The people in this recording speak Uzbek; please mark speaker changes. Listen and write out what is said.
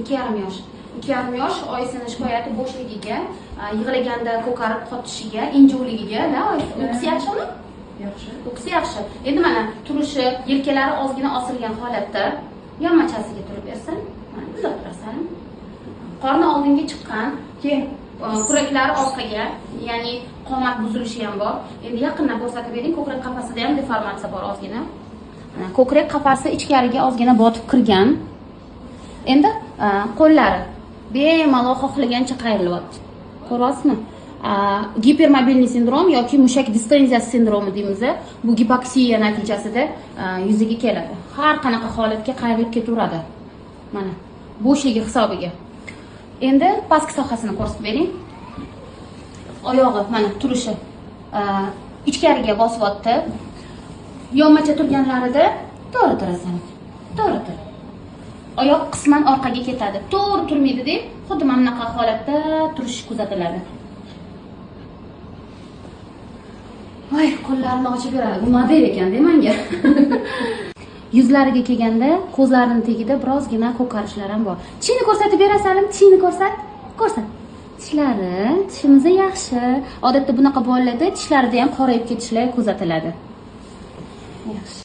Speaker 1: 2,5 yosh. 2,5 yosh. Oyisini shikoyati bo'shligiga, yig'laganda ko'karib qotishiga, injuvligiga, da, oyisi. Uyqusi yaxshimi?
Speaker 2: Yaxshi.
Speaker 1: Uyqusi yaxshi. Endi mana turishi, yelkalari ozgina osilgan holatda, yonmachasiga turib bersin. Mana bundoq turasan. Qorni oldinga chiqqan,
Speaker 2: Keyin
Speaker 1: kuraklari orqaga, ya'ni qomat buzilishi ham bor. Endi yaqindan ko'rsatib bering, ko'krak qafasida ham deformatsiya bor ozgina. Mana ko'krak qafasi ichkariga ozgina botib kirgan. Endi qo'llari bemalol xohlagancha qayrilyapti. Ko'ryapsizmi? Гипермобильный sindrom yoki mushak distenziyasi sindromi deymiz. Bu gipoksiya natijasida yuzaga keladi. Har qanaqa holatga qayrilib ketaveradi. Mana bo'shligi hisobiga. Endi pastki sohasini ko'rsatib bering. Oyog'i mana turishi ichkariga bosyapti. Yonmacha turganlarida to'g'ri turasan. To'g'ri tur. Oyoq qisman orqaga ketadi. To'g'ri turmaydi-da, xuddi mana bunaqa holatda turish kuzatiladi. Voy, qo'llarini ochib beradi. Bu model ekan-da menga. Yuzlariga kelganda ko'zlarining tagida birozgina ko'karishlar ham bor. Tishini ko'rsatib berasanmi? Tishini ko'rsat. Ko'rsat. Tishlari, tishimiz yaxshi. Odatda bunaqa bolalarda tishlarida ham qorayib ketishlar kuzatiladi. Yaxshi.